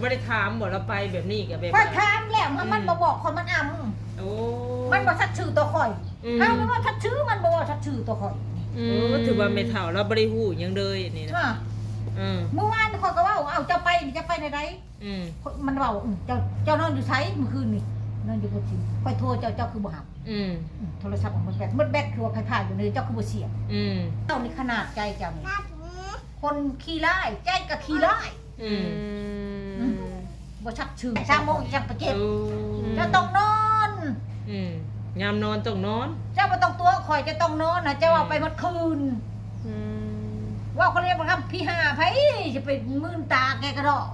ບໍ່ໄດ້ຖາມບໍ່ ລາວໄປແບບນີ້ກໍແບບ ຂ້ອຍຖາມແລ້ວ ມັນ ອືມ ມັນບໍ່ບອກຂ້ອຍ ມັນອຳ. ໂອ້ ມັນບໍ່ສັດຊື່ຕໍ່ຂ້ອຍ. ອືມ ເຮົາບໍ່ວ່າສັດຊື່ ມັນບໍ່ເວົ້າສັດຊື່ຕໍ່ຂ້ອຍ. ອືມ ເອີ ຖືວ່າແມ່ເຖົ້າລາວບໍ່ໄດ້ຮູ້ຫຍັງເລີຍນີ້ນະ. ເອີ ມື້ວານຂ້ອຍກໍເວົ້າ ເອົາ ເຈົ້າໄປນີ້ ເຈົ້າໄປແນວໃດ? ອືມ ມັນເວົ້າ ເຈົ້າ ເຈົ້ານອນຢູ່ໃສມື້ຄືນນີ້? ນອນຢູ່ພຸ້ນ. ຂ້ອຍໂທເຈົ້າ ເຈົ້າຄືບໍ່ຮັບ? ອືມ ໂທລະສັບຂອງມັນແບັດ ໝົດແບັດ ຄືວ່າໄຟຟ້າຢູ່ນີ້ ເຈົ້າຄືບໍ່ສຽບ? ອືມ ເຈົ້ານີ້ຂະໜາດໃຈເຈົ້ານີ້ ຄົນຂີ້ຮ້າຍ ໃຈກໍຂີ້ຮ້າຍ. ອືມ ອືມ ບໍ່ຊັກຊື່ ສາມໂມງຈັ່ງໄປເກັບ. ໂອ້ ເຈົ້າຕ້ອງນອນ. ອືມ ຍາມນອນຕ້ອງນອນ ເຈົ້າບໍ່ຕ້ອງຕົວະຂ້ອຍ ເຈົ້າຕ້ອງນອນນະ ເຈົ້າເອົາໄປໝົດຄືນ. ອືມ ເວົ້າຄົນລຽນບໍ່ຄຳ ຜີຫ້າໃຜຊິໄປມື່ນຕາແກກະດອກ.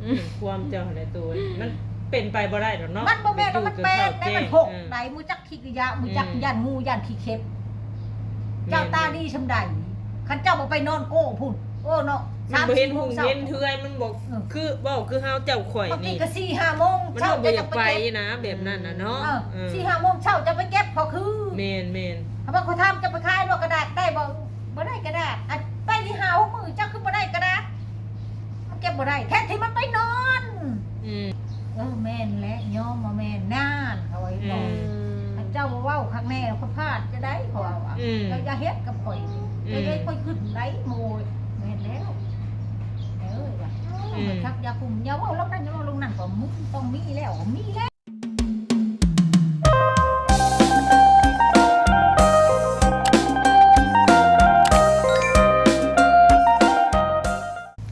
ອືມ ຄວາມເຈົ້າຫັ້ນແຫຼະໂຕ ມັນເປັນໄປບໍ່ໄດ້ດອກເນາະ. ມັນບໍ່ແມ່ນວ່າມັນແປນໃດ ມັນຫົກໃດ ບໍ່ຈັກ ຂີ້ກະຢາ ບໍ່ຈັກ ອືມ ຢ້ານງູ ຢ້ານຂີ້ເຂັບ. ແມ່ນ ເຈົ້າຕາດີສ່ຳໃດ ຄັນເຈົ້າບໍ່ໄປນອນໂກ້ພຸ້ນ. ໂອ້ເນາະ ມັນບໍ່ເຫັນຮຸ່ງເຫັນເຮືອນ ມັນບໍ່ ເອີ ຄືເວົ້າຄືເຮົາເຈົ້າຂ້ອຍນີ້ ບາງທີກໍສີ່ຫ້າໂມງເຊົ້າ ມັນບໍ່ຢາກໄປນະ ແບບນັ້ນນະເນາະ. ເອີ ເອີ ສີ່ຫ້າໂມງເຊົ້າຈະໄປເກັບ ພໍຄື ແມ່ນໆ ຖ້າວ່າຂ້ອຍຖາມ ເຈົ້າໄປຂາຍບໍ່ກະດາດ ໄດ້ບໍ່? ບໍ່ໄດ້ກະດາດ. ອັນ ໄປນີ້ຫ້າຫົກມື້ ເຈົ້າຄືບໍ່ໄດ້ກະດາດ? ມັນເກັບບໍ່ໄດ້ ແທນທີ່ມັນໄປນອນ. ອືມ ເອີ ແມ່ນແຫຼະ ຍອມວ່າແມ່ນ. ນັ້ນ ເຂົາວ່າ ອືມ ເຈົ້າບໍ່ເວົ້າຄັກແນ່ ຂ້ອຍພາດຈະໄດ້ ເຂົາວ່າ. ອືມ ເຈົ້າຢ່າເຮັດກັບຂ້ອຍ. ອືມ ເຈົ້າຢ່າໃຫ້ຂ້ອຍຂຶ້ນໄດ້. ໂອ້ຍ ແມ່ນແລ້ວ ເອີ ວ່າ ອືມ ຄັກ ຢ່າກຸມ ຢ່າເວົ້າເລື່ອງນັ້ນ ຢ່າເວົ້າເລື່ອງນັ້ນ ກໍມຶງຕ້ອງມີແລ້ວ ມີແລ້ວ.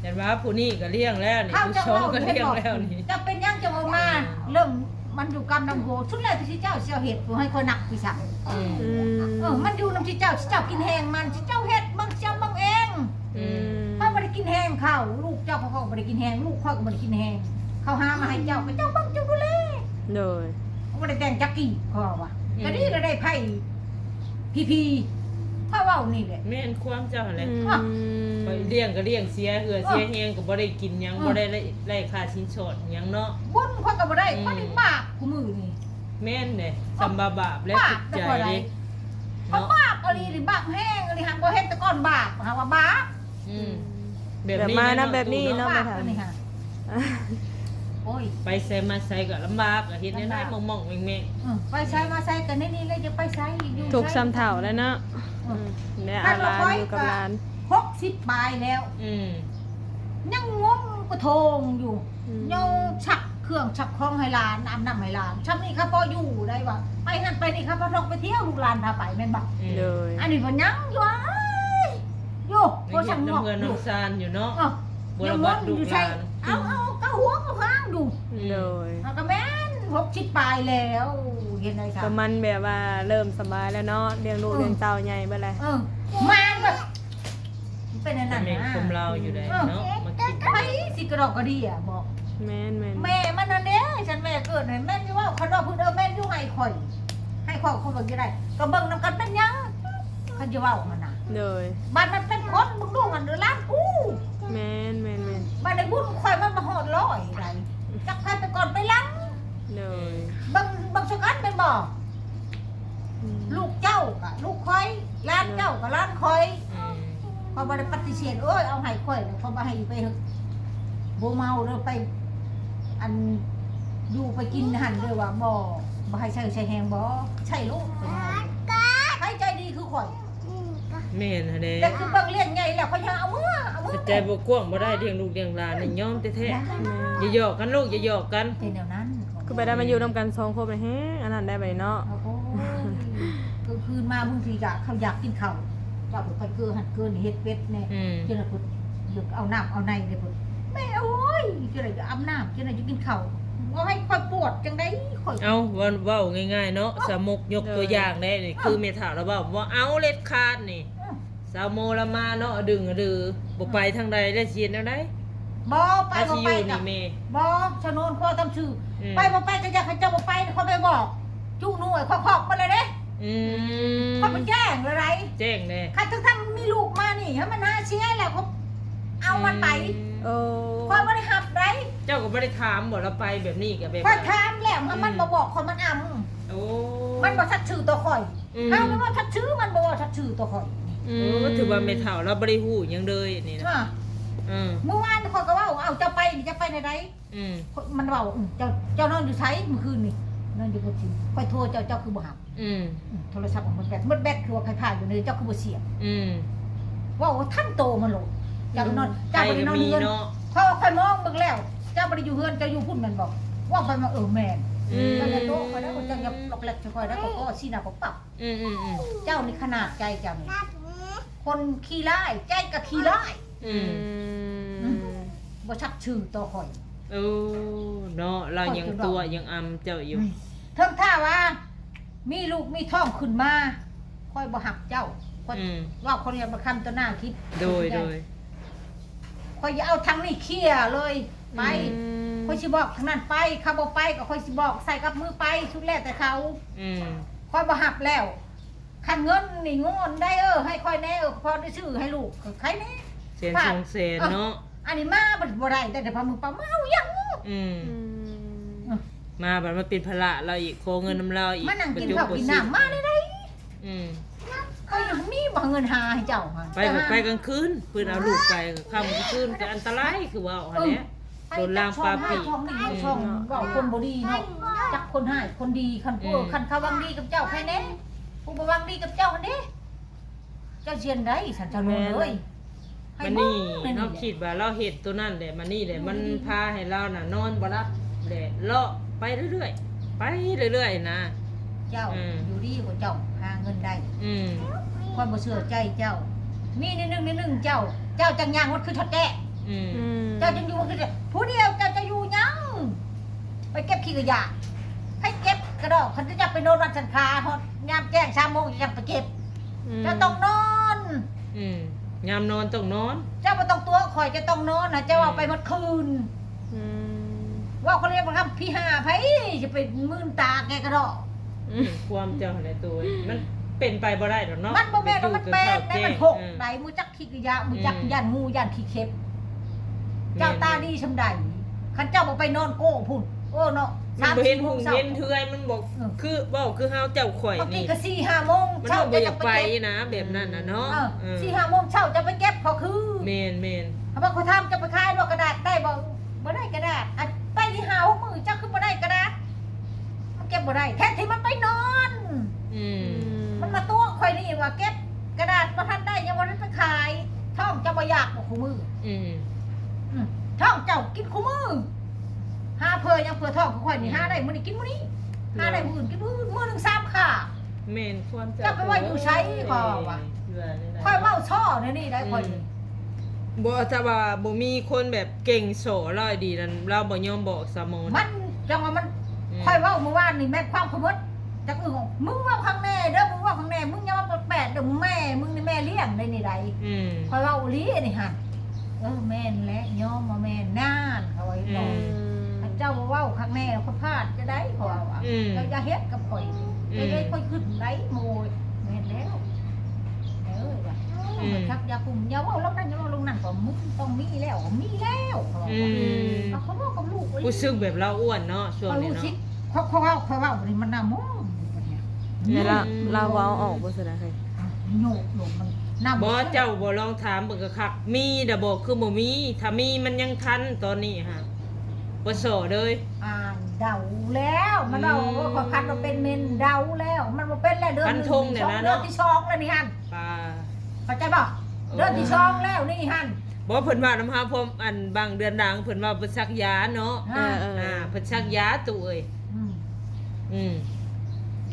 ແມ່ນວ່າຜູ້ນີ້ກໍລ້ຽງແລ້ວນີ້ ຜູ້ສອງກໍລ້ຽງແລ້ວນີ້. ເຈົ້າເປັນຫຍັງຈັ່ງອອກມາ ເລີ່ມມັນຢູ່ກຳນຳໂຫ ສຸດແລ້ວທີ່ເຈົ້າຊິເຮັດ ບໍ່ໃຫ້ຂ້ອຍນັບຄືຊັ້ນ. ອືມ ເອີ ມັນຢູ່ນຳທີ່ເຈົ້າ ທີ່ເຈົ້າກິນແຮງມັນ ທີ່ເຈົ້າເຮັດມັນ ເຈົ້າເບິ່ງເອງ. ອືມ ຂ້ອຍບໍ່ໄດ້ກິນແຮງເຂົາ ລູກເຈົ້າ ເຂົາກໍບໍ່ໄດ້ກິນແຮງ ລູກຂ້ອຍກໍບໍ່ໄດ້ກິນແຮງ. ເຂົາຫາມາໃຫ້ເຈົ້າ ກໍເຈົ້າເບິ່ງເຈົ້າດູແລ. ໂດຍ ບໍ່ໄດ້ແຕ່ງຈັກກີ້ ເຂົາວ່າ. ອືມ ກໍດີລະໄດ້ໄພ ພີພີ ເຂົາເວົ້ານີ້ແຫຼະ. ແມ່ນຄວາມເຈົ້າຫັ້ນແຫຼະ. ອືມ ຂ້ອຍລ້ຽງກໍລ້ຽງເສຍເຫື່ອເສຍແຮງ ກໍບໍ່ໄດ້ກິນຫຍັງ ບໍ່ໄດ້ໄດ້ຄ່າສິນສອດຫຍັງເນາະ. ບຸນຂ້ອຍກໍບໍ່ໄດ້ ອືມ ຂ້ອຍໄດ້ບາບຄູ່ມື້ນີ້. ແມ່ນເດ້ ສ່ຳວ່າບາບແລ້ວ ບາບ ຈິດໃຈເດ້. ເນາະ ບາບອີ່ຫຼີນີ້ ບາບແຮງອີ່ຫຼີ ຫາກບໍ່ເຫັນແຕ່ກ່ອນບາບ ຫາກວ່າບາບ. ອືມ ແບບມານຳແບບນີ້ເນາະ ແມ່ເຖົ້າ. ໂອ້ຍ ໄປໃສມາໃສກໍລຳບາກ ກໍເຮັດແນວໃດ ໝອກໆແໝງໆ. ເອີ ໄປໃສມາໃສກໍແນວນີ້ແຫຼະ ຈະໄປໃສ ຢູ່ໃສ ທຸກສ່ຳເຖົ້າແລ້ວເນາະ. ເອີ ອືມ ແລະອາລານຢູ່ກັບຫຼານ ຫົກສິບປາຍແລ້ວ. ອືມ ຍັງງົມກະໂທງຢູ່. ອືມ ຍັງຊັກເຄື່ອງຊັກຂອງໃຫ້ຫຼານ ອາບນ້ຳໃຫ້ຫຼານ ຊ່ຳນີ້ກໍພໍຢູ່ໄດ້ວ່າ ໄປຫັ້ນໄປນີ້ ຂ້າພະທອກໄປທ່ຽວ ລູກຫຼານພາໄປແມ່ນບໍ່? ອືມ ໂດຍ ອັນນີ້ເພິ່ນຍັງຢູ່ ເອີຍ ຢູ່ ຍັງເຮັດນຳເຮືອນນຳຊານຢູ່ເນາະ. ເອີ ບໍ່ລະບັດລູກຫຼານ ເອົາ ເອົາ ເອົາຫົວເອົາຫາງຢູ່. ໂດຍ ເຮົາກໍແມ່ນຫົກສິບປາຍແລ້ວ ເຮັດໄດ້ຊະ ກໍມັນແບບວ່າເລີ່ມສະບາຍແລ້ວເນາະ ລ້ຽງລູກ ເອີ ລ້ຽງເຕົ້າໃຫຍ່ເບິດແລ້ວ. ເອີ ມາແບບ ເປັນອັນນັ້ນນະ ຄວາມລາວຢູ່ໃດເນາະ ມາຄິດໄປຊິກະດອກກະເດຍບໍ. ແມ່ນໆ ແມ່ມັນນັ້ນເດ້ ຊັ້ນແມ່ເກີດໃຫ້ ແມ່ນຢູ່ເວົ້າ ຄັນວ່າເພິ່ນເອີ ແມ່ນຢູ່ໃຫ້ຂ້ອຍ ໃຫ້ຂ້ອຍ ຂ້ອຍເບິ່ງຢູ່ໃດ ກໍເບິ່ງນຳກັນ ເປັນຫຍັງ ຄັນຈະເວົ້າຫັ້ນນະ. ໂດຍ ບາດມັນເປັນຄົນ ເບິ່ງດູຫັ້ນ ຫຼານກູ. ແມ່ນໆໆ ບາດໃນບຸນຂ້ອຍມັນບໍ່ຮອດຮ້ອຍໃດ ຈັກໃຜໄປກ່ອນໄປຫຼັງ. ໂດຍ ເບິ່ງ ເບິ່ງຊະກັນແມ່ນບໍ່? ອືມ ລູກເຈົ້າກະລູກຂ້ອຍ ຫຼານເຈົ້າກະຫຼານຂ້ອຍ. ອືມ ຂ້ອຍບໍ່ໄດ້ປະຕິເສດ ໂອ້ຍ ເອົາໃຫ້ຂ້ອຍ ຂ້ອຍບໍ່ໃຫ້ໄປເຖາະ ບໍ່ເມົາເດີ ໄປ ອັນ ຢູ່ໄປກິນຫັ້ນເດີວ່າ ບໍ່ ບໍ່ໃຫ້ໃຊ້ ໃຊ້ແຮງບໍ່ ໃຊ້ໂລດ ໃຜໃຈດີຄືຂ້ອຍ. ແມ່ນຫັ້ນແຫຼະ ແຕ່ຄືເບິ່ງລ້ຽງໃຫຍ່ແລ້ວ ຂ້ອຍຍັງເອົາເມືອ ເອົາເມືອ ໃຈບໍ່ກວ້າງບໍ່ໄດ້ ລ້ຽງລູກລ້ຽງຫຼານນີ້ຍອມແທ້ໆ. ຢ່າຫຍອກກັນລູກ ຢ່າຫຍອກກັນ ເປັນແນວນັ້ນ. ຄືໄປໄດ້ມາຢູ່ນຳກັນສອງຄົນແຮງອັນນັ້ນໄດ້ບັດນີ້ເນາະ. ໂອ້ຍ ກາງຄືນມາບາງທີກະເຂົາຢາກກິນເຂົ້າ ເຈົ້າໄປເກີຫັ້ນເກີນີ້ ເຮັດເປັດແດ່ ອືມ ຈັ່ງໃດເພິ່ນຢາກເອົານ້ຳເອົາໃນເດ້ເພິ່ນ. ແມ່ເອີຍ ຈັ່ງໃດຈະອາບນ້ຳ ຈັ່ງໃດຈະກິນເຂົ້າ ເວົ້າໃຫ້ຂ້ອຍປວດຈັ່ງໃດຂ້ອຍ. ເອົ້າ ເວົ້າ ເວົ້າງ່າຍໆເນາະ ສາວມົກຍົກຕົວຢ່າງໄດ້ນີ້ ຄືແມ່ເຖົ້າລາວເວົ້າ ບໍ່ເອົາເດັດຂາດນີ້. ສາວໂມລະມາເນາະ ດຶງເດີ ບໍ່ໄປທາງໃດແລ້ວຊິເຮັດແນວໃດ? ບໍ່ໄປ ບໍ່ໄປ ບໍ່ ສະໜວນຄົວຕຳຊື່. ອືມ ໄປບໍ່ໄປກໍຢ່າ ຄັນເຈົ້າບໍ່ໄປຂ້ອຍໄປບອກຈຸໜ່ວຍ ຂ້ອຍຂອບໝົດແລ້ວເດ້. ອືມ ຂ້ອຍໄປແຈ້ງແລ້ວໃດ໋ ແຈ້ງແດ່. ຄັນເຖິງທຳມີລູກມານີ້ ໃຫ້ມັນຫາເສຍແລ້ວ ຂ້ອຍເອົາມັນໄປ. ອືມ ໂອ້ ຂ້ອຍບໍ່ໄດ້ຮັບໃດ໋. ເຈົ້າກໍບໍ່ໄດ້ຖາມບໍ່ ລາວໄປແບບນີ້ກໍແບບ ຂ້ອຍຖາມແລ້ວ ອືມ ມັນບໍ່ບອກຂ້ອຍ ມັນອຳ. ໂອ້ ມັນບໍ່ສັດຊື່ຕໍ່ຂ້ອຍ. ອືມ ເຮົາບໍ່ວ່າສັດຊື່ ມັນບໍ່ວ່າສັດຊື່ຕໍ່ຂ້ອຍ. ອືມ ເອີ ຖືວ່າແມ່ເຖົ້າລາວບໍ່ໄດ້ຮູ້ຫຍັງເລີຍນີ້ນະ. ເອີ ມື້ວານຂ້ອຍກໍເວົ້າ ເອົາ ເຈົ້າໄປນີ້ ເຈົ້າໄປ ໄປໃນໃດ? ອືມ ມັນເວົ້າ ອືມ ເຈົ້າ ເຈົ້ານອນຢູ່ໃສມື້ຄືນນີ້? ນອນຢູ່ບໍ່ຈິງ ຂ້ອຍໂທເຈົ້າ ເຈົ້າຄືບໍ່ຮັບ? ອືມ ອືມ ໂທລະສັບຂອງມັນແບັດ ໝົດແບັດ ຄືວ່າໄຟຟ້າຢູ່ໃນ ເຈົ້າຄືບໍ່ສຽບ? ອືມ ເວົ້າທັນໂຕມັນໂລດ. ເຈົ້ານອນ ອືມ ເຈົ້າບໍ່ໄດ້ນອນເຮືອນ ເພາະວ່າຂ້ອຍມອງເບິ່ງແລ້ວ ເຈົ້າບໍ່ໄດ້ຢູ່ເຮືອນ ເຈົ້າຢູ່ພຸ້ນແມ່ນບໍ່? ເວົ້າໄປມາ ເອີ ແມ່ນ. ອືມ ເຈົ້າຢ່າໂຕຂ້ອຍເດີ ເຈົ້າຢ່າຫຼອກແຫຼກໃສ່ຂ້ອຍເດີ ຂ້ອຍກໍຊີ້ໜ້າປັບໆ. ອືມໆໆ ເຈົ້ານີ້ຂະໜາດໃຈເຈົ້ານີ້ ຄົນຂີ້ຮ້າຍ ໃຈກໍຂີ້ຮ້າຍ. ອືມ ອືມ ບໍ່ສັກຊື່ຕໍ່ຂ້ອຍ. ໂອ້ ເນາະ ລາວຍັງຕົວະຍັງອຳເຈົ້າຢູ່. ເຖິງຖ້າວ່າມີລູກມີທ້ອງຂຶ້ນມາ ຂ້ອຍບໍ່ຮັບເຈົ້າ. ຂ້ອຍ ອືມ ເວົ້າຄົນເຮັດບໍ່ຄຳຕໍ່ໜ້າຄິດ. ໂດຍ ໂດຍ ຂ້ອຍຈະເອົາທາງນີ້ເຄຍເລີຍ ໄປ. ອືມ ຂ້ອຍຊິບອກທາງນັ້ນໄປ ເຂົາບໍ່ໄປກໍຂ້ອຍຊິບອກໃສ່ກັບມືໄປ ສຸດແລ້ວແຕ່ເຂົາ. ອືມ ຂ້ອຍບໍ່ຮັບແລ້ວ. ຄັນເງິນນີ້ງອນໄດ້ ເອີ ໃຫ້ຂ້ອຍແດ່ ເອີ ພໍໄດ້ຊື້ໃຫ້ລູກ ໃຄແດ່ ແສນສອງແສນເນາະ. ອັນນີ້ມາບໍ່ໄດ້ ໄດ້ແຕ່ພາມືປາ ມາເອົາຫຍັງ? ອືມ ອືມ ມາບັດມາເປັນພາລະລາວອີກ ຂໍເງິນນຳລາວອີກ ມານັ່ງກິນເຂົ້າກິນນ້ຳ ມາໄດ້ໃດ? ອືມ ຂ້ອຍມີບໍ່ເງິນຫາໃຫ້ເຈົ້າຫັ້ນ? ໄປກໍໄປກາງຄືນ ເພິ່ນເອົາລູກໄປ ຄ່ຳກາງຄືນກໍອັນຕະລາຍ ຄືເວົ້າຫັ້ນແຫຼະ. ໂດນລາງປາປີ ອືມ ເວົ້າຄົນບໍ່ດີເນາະ ຈັກຄົນຮ້າຍຄົນດີ. ຄັນຜູ້ ອືມ ຄັນເຂົາຫວັງດີກັບເຈົ້າໃຄແດ່ ຜູ້ບໍ່ຫວັງດີກັບເຈົ້າຫັ້ນເດ້ ເຈົ້າຊິອັນໃດຊັ້ນ ເຈົ້າໂນນເອີຍ? ມານີ້ເຮົາຄິດວ່າລາວເຮັດໂຕນັ້ນແຫຼະ ມານີ້ແຫຼະ ມັນພາໃຫ້ລາວນະນອນບໍ່ຫຼັບແຫຼະ ເລາະໄປເລື້ອຍໆ ໄປເລື້ອຍໆນະ. ເຈົ້າ ອືມ ຢູ່ດີກວ່າເຈົ້າຫາເງິນໄດ້. ອືມ ຂ້ອຍບໍ່ເຊື່ອໃຈເຈົ້າ. ມີແນວໜຶ່ງແນວໜຶ່ງເຈົ້າ ເຈົ້າຈັ່ງຍ່າງຮອດຄືທອດແກ້. ອືມ ອືມ ເຈົ້າຈັ່ງຢູ່ຄືຜູ້ດຽວ ເຈົ້າຈະຢູ່ຫຍັງ? ໄປເກັບຂີ້ຂະຫຍະ ໃຜເກັບກະດອກ? ຄັນເຈົ້າໄປນອນວັດສັນຄາ ຮອດຍາມແຈ້ງສາມໂມງຈັ່ງໄປເກັບ. ອືມ ເຈົ້າຕ້ອງນອນ. ອືມ ຍາມນອນຕ້ອງນອນ. ເຈົ້າບໍ່ຕ້ອງຕົວະຂ້ອຍ ເຈົ້າຕ້ອງນອນນະ ເຈົ້າເອົາໄປໝົດຄືນ. ອືມ ເວົ້າຄົນລຽນບໍ່ຄຳ ຜີຫ້າໃຜຊິໄປມື່ນຕາແກກະດອກ. ອືມ ຄວາມເຈົ້າຫັ້ນແຫຼະໂຕ ມັນເປັນໄປບໍ່ໄດ້ດອກເນາະ. ມັນບໍ່ແມ່ນວ່າມັນແປງໄດ໋ ມັນຫົກໄດ໋ ບໍ່ຈັກ ຂີ້ກະຢາ ບໍ່ຈັກ ອືມ ຢ້ານງູ ຢ້ານຂີ້ເຂັບ. ແມ່ນ ເຈົ້າຕາດີຊ່ຳໃດ ຄັນເຈົ້າບໍ່ໄປນອນໂກ້ພຸ້ນ. ໂອ້ເນາະ ມັນບໍ່ເຫັນຮຸ່ງເຫັນເຮືອນ ມັນບໍ່ ເອີ ຄືເວົ້າຄືເຮົາເຈົ້າຂ້ອຍນີ້ ບາງທີກໍສີ່ຫ້າໂມງເຊົ້າ ມັນບໍ່ຢາກໄປນະ ແບບນັ້ນນະເນາະ. ເອີ ເອີ ສີ່ຫ້າໂມງເຊົ້າຈະໄປເກັບ ເຂົາຄື ແມ່ນໆ ເຂົາບອກ ຂ້ອຍຖາມ ເຈົ້າໄປຂາຍດອກກະດາດໄດ້ບໍ່? ບໍ່ໄດ້ກະດາດ. ອັນ ໄປນີ້ຫ້າຫົກມື້ ເຈົ້າຄືບໍ່ໄດ້ກະດາດ? ມັນເກັບບໍ່ໄດ້ ແທນທີ່ມັນໄປນອນ. ອືມ ມັນມາຕົວະຂ້ອຍນີ້ວ່າເກັບກະດາດບໍ່ທັນໄດ້ ຍັງບໍ່ໄດ້ໄປຂາຍ. ທ້ອງເຈົ້າບໍ່ຢາກບໍ່ຄູ່ມື້? ອືມ ອືມ ທ້ອງເຈົ້າກິນຄູ່ມື້. ຫາເພື່ອຫຍັງ? ເພື່ອທ້ອງຂອງຂ້ອຍນີ້ ອືມ ຫາໄດ້ມື້ນີ້ກິນມື້ນີ້ ຫາໄດ້ມື້ອື່ນກິນມື້ອື່ນ ມື້ໜຶ່ງສາມຄາບ. ແມ່ນຄວາມເຈົ້າ. ເຈົ້າໄປໄວ້ຢູ່ໃສ? ຂ້ອຍວ່າ ຂ້ອຍເວົ້າສໍ້ແນວນີ້ໄດ໋ ອືມ ຂ້ອຍນີ້. ບໍ່ ຖ້າວ່າບໍ່ມີຄົນແບບເກັ່ງສໍ້ລາວດີນັ້ນ ລາວບໍ່ຍອມບອກສາວໂມນ. ມັນຈັ່ງວ່າມັນ ອືມ ຂ້ອຍເວົ້າມື້ວານນີ້ແມ່ນຄວາມຂະເໝິດ. ຈັກອຶ່ງ ມຶງເວົ້າຄັກແນ່ເດີ ມຶງເວົ້າຄັກແນ່ ມຶງຢ່າມາແປດໆເດີ ແມ່ມຶງນີ້ແມ່ລ້ຽງໄດ້ນີ້ໃດ. ອືມ ຂ້ອຍເວົ້າອີ່ຫຼີນີ້ຫັ້ນ. ເອີ ແມ່ນແຫຼະ ຍອມວ່າແມ່ນ. ນານ ເຂົາວ່າ ອືມ ເນາະ ເຈົ້າບໍ່ເວົ້າຄັກແນ່ ຂ້ອຍພາດຈະໄດ້ ເຂົາວ່າ ອືມ ເຈົ້າຢ່າເຮັດກັບຂ້ອຍ. ອືມ ເຈົ້າຢ່າໃຫ້ຂ້ອຍຂຶ້ນໄດ້ໂມຍ. ແມ່ນແລ້ວ ເອີ ວ່າ ອືມ ຈັກຢາຄຸມ ຢ່າເວົ້າເລື່ອງນັ້ນ ຢ່າເວົ້າເລື່ອງນັ້ນ ກໍມຶງຕ້ອງມີແລ້ວ ມີແລ້ວ ເຂົາວ່າ. ອືມ ເຂົາເວົ້າກັບລູກ ຮູ້ສຶກແບບລາວອ້ວນເນາະ ຊ່ວງນີ້ເນາະ. ຂ້ອຍ ຂ້ອຍເວົ້າ ຂ້ອຍເວົ້າບັດນີ້ມັນໜ້າໂມງບັດນີ້. ແລ້ວລາວ ອືມ ລາວບໍ່ເອົາອອກບໍ່ຊັ້ນນະ? ໂຍກລົງມັນໜ້າໂມງ. ບໍ່ ເຈົ້າບໍ່ລອງຖາມເບິ່ງຄັກໆ ມີດະບໍ່ ຄືບໍ່ມີ? ຖ້າມີມັນຍັງທັນຕອນນີ້ຫະ ບໍ່ສໍ້ເລີຍ. ອ່າ ເດົາແລ້ວ ມັນເວົ້າ ອືມ ໂອ້ຍ ຂ້ອຍພັດວ່າເປັນເມັນ ເດົາແລ້ວ ມັນບໍ່ເປັນແລ້ວ. ເດືອນ ຟັນທົງນີ້ນະເນາະ ເດືອນທີສອງແລ້ວນີ້ຫັ້ນ ປາ ເຂົ້າໃຈບໍ່? ເອີ ເດືອນທີສອງແລ້ວນີ້ຫັ້ນ. ບໍ່ ເພິ່ນເວົ້ານຳເຮົາ ພວກ ອັນ ບາງເດືອນຫຼັງ ເພິ່ນວ່າເພິ່ນສັກຢາເນາະ. ເອີ ເອີ ອ່າ ເພິ່ນສັກຢາ ຕູ້ເອີຍ. ອືມ ອືມ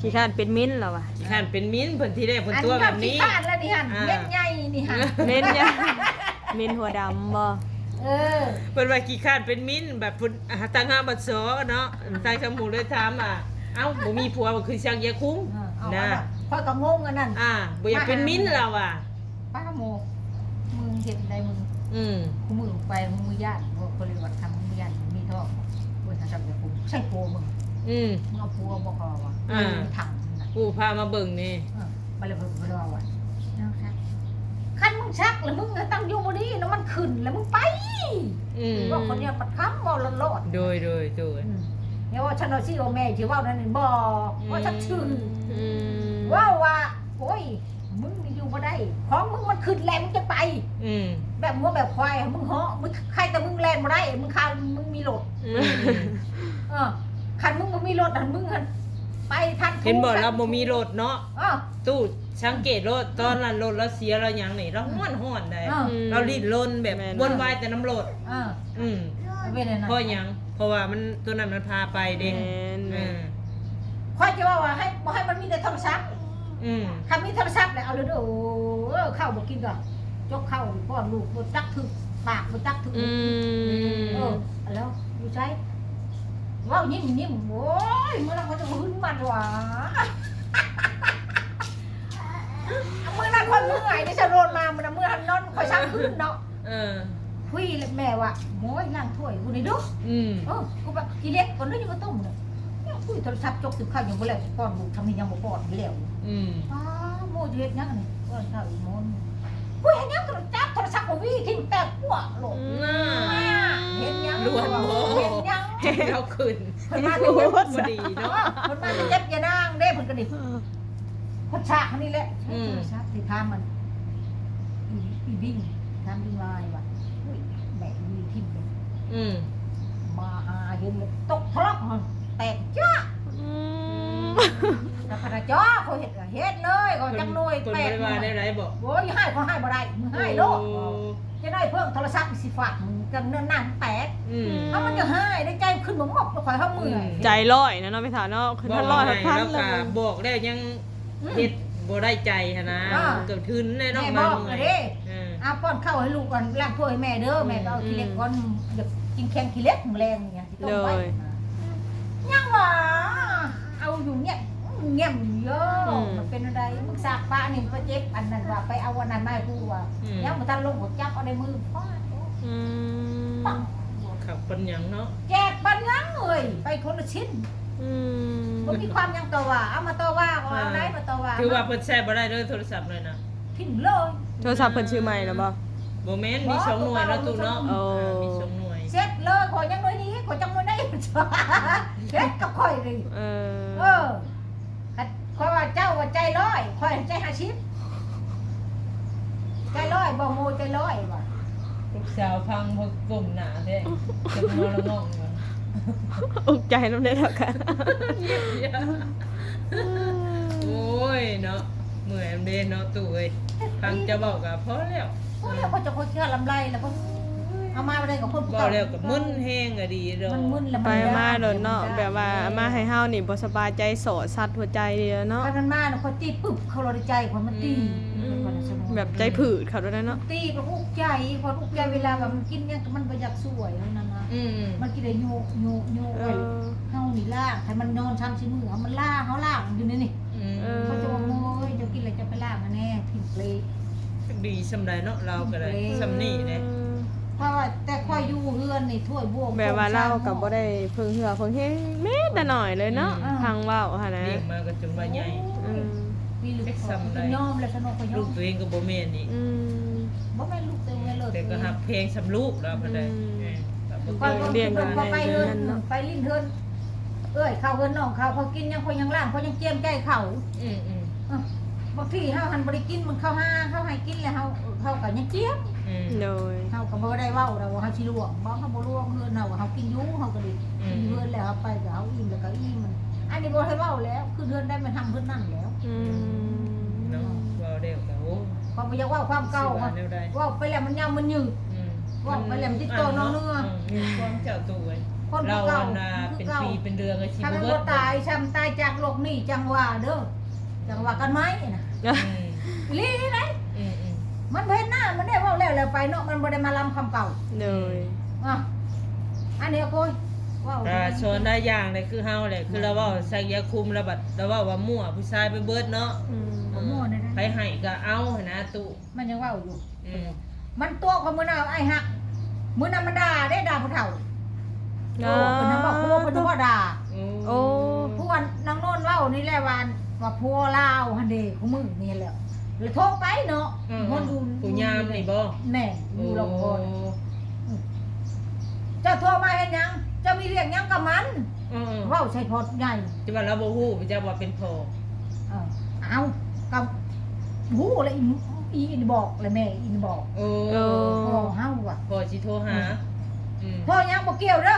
ຂີ້ຄ້ານເປັນເມັນລາວວ່າ ຂີ້ຄ້ານເປັນເມັນ. ເພິ່ນ ທີແລກເພິ່ນຕົວະແບບນີ້ ອັນນີ້ຂີ້ຄ້ານແລ້ວນີ້ຫັ້ນ ອ່າ ເມັນໃຫຍ່ນີ້ຫັ້ນ ເມັນໃຫຍ່ ເມັນຫົວດຳບໍ່? ເອີ ເພິ່ນວ່າຂີ້ຄ້ານເປັນເມັນ ແບບເພິ່ນ ອ່າ ທາງເຮົາບັດຊໍເນາະ. ອືມ ທາງຊາວໝູ່ເລີຍຖາມວ່າ ເອົ້າ ບໍ່ມີຜົວ ບໍ່ຄືສັກຢາຄຸງ ເອີ ເອົາ ນະ ອັນນັ້ນ ຂ້ອຍກໍງົງອັນນັ້ນ. ອ່າ ບໍ່ຢາກເປັນເມັນລາວວ່າ ປ້າໂມ ມຶງເຮັດໄດ້ມຶງ. ອືມ ຄູ່ມື້ໄປ ມຶງບໍ່ຢ້ານບໍ່? ເຂົາເລີຍວ່າ ຄັນມຶງບໍ່ຢ້ານ ມີທ້ອງ ເພິ່ນຫາຈັບໄດ້ປູໃສ່ຜົວມຶງ. ອືມ ມຶງເອົາຜົວບໍ່? ເຂົາວ່າ ອ່າ ທັງນັ້ນ ປູພາມາເບິ່ງນີ້. ເອີ ບາດແລ້ວເພິ່ນກໍເລີຍວ່າ ຄັນມຶງສັກແລ້ວ ມຶງຕ້ອງຢູ່ບໍ່ດີນຳ ມັນຂຶ້ນແລ້ວ ມຶງໄປ. ອືມ ບອກຄົນນີ້ປະຄຳ ເວົ້າຫຼອດໆ. ໂດຍ ໂດຍ ໂດຍ. ອືມ ຢ່າວ່າຊັ້ນວ່າຊິ ວ່າແມ່ຊິເວົ້ານັ້ນບໍ່ ອືມ ວ່າຊັ້ນຊື່ ອືມ ເວົ້າວ່າ ໂອ້ຍ ມຶງນີ້ຢູ່ບໍ່ໄດ້ ຂອງມຶງມັນຂຶ້ນແລ້ວ ມຶງຈະໄປ. ອືມ ແບບງົວແບບຄວາຍ ມຶງເຫາະ ມຶງ ໃຄແຕ່ມຶງແລ່ນບໍ່ໄດ້ ມຶງຄາ ມຶງ ລົດ ອືມ ເອີ ຄັນມຶງບໍ່ມີລົດຫັ້ນ ມຶງຫັ້ນໄປທັນ ເຫັນບໍ່ ລາວບໍ່ມີລົດເນາະ ເອີ ຕູ້ສັງເກດໂລດ ຕອນນັ້ນລົດລາວເສຍລາວຫຍັງນີ້ ລາວຮ້ອນໆໄດ໋ ເອີ ລາວດີ້ນລົນແບບ ແມ່ນ ວົນວາຍແຕ່ນຳລົດ ເອີ ອືມ ເປັນອັນນັ້ນ ເພາະຫຍັງ? ເພາະວ່າມັນ ໂຕນັ້ນມັນພາໄປເດ້ ແມ່ນ ເອີ ຂ້ອຍຈະເວົ້າວ່າໃຫ້ ບໍ່ໃຫ້ມັນມີແຕ່ໂທລະສັບ ອືມ ຄັນມີໂທລະສັບແລ້ວເອົາເລີຍເດີ ເອີ ເຂົ້າບໍ່ກິນກໍ ຈົກເຂົ້າປ້ອນລູກ ບໍ່ຈັກຖືກປາກ ບໍ່ຈັກຖືກ ອືມ ເອີ ແລ້ວຢູ່ໃສ ເວົ້າຍິ້ມໆ ໂອ້ຍ ມື້ນັ້ນຂ້ອຍຈະຫຶງມັນຫວາ ມື້ນັ້ນຂ້ອຍເມື່ອຍເດ້ ສະໂລດມາ ມື້ນັ້ນ ມື້ຫັ້ນນອນຂ້ອຍຊັກຄືນເນາະ ເອີ ຄຸຍແລ້ວແມ່ວ່າ ໂອ້ຍ ລ້າງຖ້ວຍກູນີ້ດຸ ອືມ ເອີ ກູວ່າຂີ້ເຫຼັກກ່ອນເດີ ຍັງບໍ່ຕົ້ມເດີ ຄຸຍໂທລະສັບ ຈົກຕື່ມເຂົ້າຍັງບໍ່ແລ້ວ ປ້ອນລູກ ທຳນີ້ຍັງບໍ່ປ້ອນຢູ່ແລ້ວ ອືມ ປ້າ ໂມຈະເຮັດຫຍັງນີ້ ປ້ອນເຂົ້າອີກໂມ ຄຸຍເຮັດຫຍັງ ຈັບໂທລະສັບກໍຫວີຖິ້ມແຕກປົວໂລດ ອືມ ເຮັດຫຍັງ ລວນບໍ່ ເຮັດຫຍັງ ເຮັດແລ້ວຂຶ້ນ ເພິ່ນມາແຕ່ເຈັບ ບໍ່ດີເນາະ ເອີ ເພິ່ນມາແຕ່ເຈັບຢານາງເດ້ ເພິ່ນກໍນີ້ ເອີ ຄົນຊາກຄົນນີ້ແຫຼະ ອືມ ໃຊ້ໂທລະສັບຊິຖາມມັນ ອີ ອີວິງ ຖາມວິງວາຍວ່າ ອຸ້ຍ ແບກອີວິງຖິ້ມເລີຍ ອືມ ມາຫາເຫັນເລີຍ ຕົກທະລັກ ແຕກຈ້າ ອືມ ແຕ່ພະນະຈໍ ເຂົາເຮັດກໍເຮັດເລີຍ ກໍຈັກໜ່ວຍ ເພິ່ນ ເພິ່ນບໍ່ໄດ້ວ່າແນວໃດບໍ? ໂອ້ຍ ຮ້າຍກໍຮ້າຍບໍ່ໄດ້ ມຶງຮ້າຍໂລດ ໂອ້ ຈະໄດ້ເພີ່ງໂທລະສັບຊິຟາດ ຈັ່ງນັ້ນນາງແຕກ ອືມ ເຮົາມັນຈະຮ້າຍໄດ້ໃຈຂຶ້ນບໍ່ໝົດ ຂ້ອຍເຮົາເມື່ອຍ ໃຈຮ້ອຍນະເນາະ ແມ່ເຖົ້າເນາະ ຂຶ້ນພັນຮ້ອຍພັນພັນ ບອກແລ້ວກໍບອກແລ້ວຍັງ ອືມ ເຮັດບໍ່ໄດ້ໃຈຫັ້ນນະ ອ່າ ກໍທຶນແນ່ເນາະ ແມ່ບອກແລ້ວເດ້ ເອີ ເອົາປ້ອນເຂົ້າໃຫ້ລູກກ່ອນ ລ້າງຖ້ວຍໃຫ້ແມ່ເດີ ອືມ ແມ່ໄປເອົາຂີ້ເຫຼັກກ່ອນ ອືມ ຢາກກິນແກງຂີ້ເຫຼັກມື້ແລງນີ້ ຊິຕົ້ມໄວ້ ໂດຍ ຍັງວ່າເອົາຢູ່ ແງບ ແງມຢູ່ ອືມ ມັນເປັນແນວໃດ ມຶງສາກປະນີ້ ໄປເຈັບອັນນັ້ນວ່າ ໄປເອົາອັນນັ້ນມາໃຫ້ກູວ່າ ອືມ ຍັງບໍ່ທັນລົງ ຈັບເອົາໃນມື ອືມ ປັງ ຄັກປານຫຍັງເນາະ ແຈກປານຫຍັງເອີຍ ໄປຄົນລະຊິ້ນ ອືມ ບໍ່ມີຄວາມຫຍັງຕໍ່ວ່າ ເອົາມາຕໍ່ວ່າກໍເອົາໄດ້ ອ່າ ມາຕໍ່ວ່າ ຖືວ່າເພິ່ນໃຊ້ບໍ່ໄດ້ເລີຍໂທລະສັບເລີຍນະ ຖິ້ມເລີຍ ໂທລະສັບເພິ່ນຊື້ໃໝ່ແລ້ວບໍ່? ບໍ່ແມ່ນ ມີສອງໜ່ວຍເນາະ ຕູ້ເນາະ ໂອ້ ອ່າ ມີສອງໜ່ວຍ ເຊັດເລີຍ ຂ້ອຍຍັງໜ່ວຍນີ້ ຂ້ອຍຈັກໜ່ວຍໃດ ເຮັດກັບຂ້ອຍນີ້ ເອີ ເອີ ຄັນຂ້ອຍວ່າເຈົ້າວ່າໃຈຮ້ອຍ ຂ້ອຍໃຈຫ້າສິບ ໃຈຮ້ອຍບໍ່ ໂມໃຈຮ້ອຍວ່າ ລູກສາວຟັງບໍ່ກົ້ມໜ້າແທ້ ຈັກງົວລະງ່ອງວ່າ ອຸກໃຈນຳເດ້ເນາະ ໂອ້ຍເນາະ ເມື່ອຍນຳເດ້ເນາະ ຕູ້ເອີຍ ຟັງເຈົ້າເວົ້າກໍພໍແລ້ວ ພໍແລ້ວ ເຂົາເຈົ້າ ເຂົາເຈົ້າລຳໄລແລ້ວ ເອົາມາບໍ່ໄດ້ກໍຄົນຜູ້ເກົ່າ ເວົ້າແລ້ວກໍມຶນແຮງ ອະດີເນາະ ມັນມຶນແລ້ວ ໄປມາໂດນເນາະ ແບບວ່າເອົາມາໃຫ້ເຮົານີ້ບໍ່ສະບາຍໃຈ ສໍ້ສັດຫົວໃຈເນາະ ຄັນມັນມານະ ຂ້ອຍຕີປຶບ ເຂົ້າໂລດໃນໃຈຂ້ອຍ ມັນຕີ ອືມ ແບບໃຈຜືດເຂົ້າໂດນເນາະ ມັນຕີແບບອຸກໃຈ ຂ້ອຍອຸກໃຈ ເວລາວ່າມັນກິນຫຍັງກໍມັນບໍ່ຢາກຊ່ວຍເຮົານັ້ນນະ ອືມ ມັນກິນໄດ້ໂຍະໆໆ ເອີ ໄວ້ ເຮົານີ້ລ້າງ ໃຫ້ມັນນອນສາມສີ່ມື້ ເອົາມັນລ້າງ ເຮົາລ້າງຢູ່ໃນນີ້ ອືມ ເອີ ເຂົາເຈົ້າວ່າ ໂອ້ຍ ເຈົ້າກິນແລ້ວເຈົ້າໄປລ້າງຫັ້ນແນ່ ຖິ້ມເປ ຈັກດີສ່ຳໃດເນາະ ລາວກໍໄດ້ ເອີ ສ່ຳນີ້ເດ້ ເພາະວ່າແຕ່ຂ້ອຍຢູ່ເຮືອນນີ້ຖ້ວຍບ່ວງ ແບບວ່າລາວກໍບໍ່ໄດ້ເພິ່ງເຫື່ອເພິ່ງແຮງແມ້ແຕ່ໜ້ອຍເລີຍເນາະ ອືມ ຟັງເວົ້າຫັ້ນນະ ລ້ຽງມາກໍຈົນວ່າໃຫຍ່ ອືມ ມີລູກ ກໍຍອມແລ້ວຊະເນາະ ຂ້ອຍຍອມ ລູກຕົວເອງກໍບໍ່ແມ່ນອີກ ອືມ ບໍ່ແມ່ນລູກຕົວເອງເລີຍ ແຕ່ກໍຮັກແພງສ່ຳລູກລາວຫັ້ນແຫຼະ ອືມ ເອີ ຂ້ອຍກໍຄືວ່າໄປເຮືອນ ໄປຫຼິ້ນເຮືອນ ເອື້ອຍເຂົາ ເຮືອນນ້ອງເຂົາ ເຂົາກິນຫຍັງ ຂ້ອຍຍັງລ້າງ ຂ້ອຍຍັງຈຽມໃຈເຂົາ ອືມໆ ເອີ ບາງທີເຮົາຫັ້ນບໍ່ໄດ້ກິນ ມັນເຂົາຫາ ເຂົາໃຫ້ກິນແລ້ວ ເຮົາ ເຮົາກໍຍັງຈຽມ ອືມ ໂດຍ ເຮົາກໍບໍ່ໄດ້ເວົ້າດອກວ່າເຮົາຊິລ່ວງ ບໍ່ ເຮົາບໍ່ລ່ວງ ເຮືອນເຮົາ ເຮົາກິນຢູ່ ເຮົາກໍໄດ້ ອືມ ກິນເຮືອນແລ້ວ ເຮົາໄປກໍເຮົາອີ່ມແລ້ວກໍອີ່ມ ອັນນີ້ບໍ່ໃຫ້ເວົ້າແລ້ວ ຄືເຮືອນໃດມັນທຳເຮືອນນັ້ນແລ້ວ ອືມ ເນາະ ເວົ້າແລ້ວກໍ ໂອ້ ຂ້ອຍບໍ່ຢາກເວົ້າຄວາມເກົ່າ ຊິວ່າແນວໃດ ເວົ້າໄປແລ້ວມັນຍາວມັນຍືດ ອືມ ເວົ້າໄປແລ້ວມັນຕິດຕໍ່ນອກເນື້ອ ອືມ ມີຄວາມເຈົ້າໂຕເວີຍ ຄົນເກົ່າ ລາວອັນວ່າເປັນປີເປັນເດືອນກໍຊິບໍ່ເບິດ ຖ້າມັນບໍ່ຕາຍ ຊ້ຳຕາຍຈາກໂລກນີ້ຈັ່ງວ່າເດີ ຈັ່ງວ່າກັນໃໝ່ນະ ອືມ ອີ່ຫຼີໄດ ອືມໆ ມັນບໍ່ເຫັນໜ້າມັນໄດ້ ເວົ້າແລ້ວແລ້ວໄປເນາະ ມັນບໍ່ໄດ້ມາລຳຄຳເກົ່າ ໂດຍ ອ່ະ ອັນນີ້ໂອ້ຍ ເວົ້າ ກໍສອນຫຼາຍຢ່າງແຫຼະ ຄືເຮົາແຫຼະ ຄືລາວເວົ້າສັກຢາຄຸມ ລາວບັດລາວເວົ້າວ່າມົ້ວຜູ້ຊາຍໄປເບິດເນາະ ອືມ ບໍ່ມົ້ວແນວໃດ ໃຜໃຫ້ກໍເອົາຫັ້ນນະ ຕູ້ ມັນຍັງເວົ້າຢູ່ ອືມ ມັນຕົວະຂ້ອຍມື້ນັ້ນ ອ້າຍຮັກ ມື້ນັ້ນມັນດ່າເດ້ ດ່າຜູ້ເຖົ້າ ໂອ້ ເພິ່ນນຳວ່າຜົວເພິ່ນວ່າດ່າ ໂອ້ ໂອ້ ຜູ້ອັນນາງໂນນເວົ້ານີ້ແຫຼະວ່າ ວ່າຜົວລາວຫັ້ນເດ້ ຄູ່ມື້ນີ້ແຫຼະ ແລ້ວໂທໄປເນາະ ອືມ ຄົນຢູ່ ຜູ້ຍາມນີ້ບໍ່ ແມ່ນ ຢູ່ລອງຄອນ ໂອ້ ອືມ ເຈົ້າໂທມາເຮັດຫຍັງ ເຈົ້າມີວຽກຫຍັງກັບມັນ ອືມ ເວົ້າໃສ່ພໍ່ໃຫຍ່ ຈະວ່າລາວບໍ່ຮູ້ ໄປຈັກວ່າເປັນພໍ່ ເອີ ເອົ້າ ກໍຮູ້ແລ້ວ ອີ ອີນບອກແລ້ວ ແມ່ອີນບອກ ໂອ້ ເອີ ພໍ່ເຮົາວ່າ ພໍ່ຊິໂທຫາ ອືມ ອືມ ພໍ່ຍັງບໍ່ກ່ຽວເດີ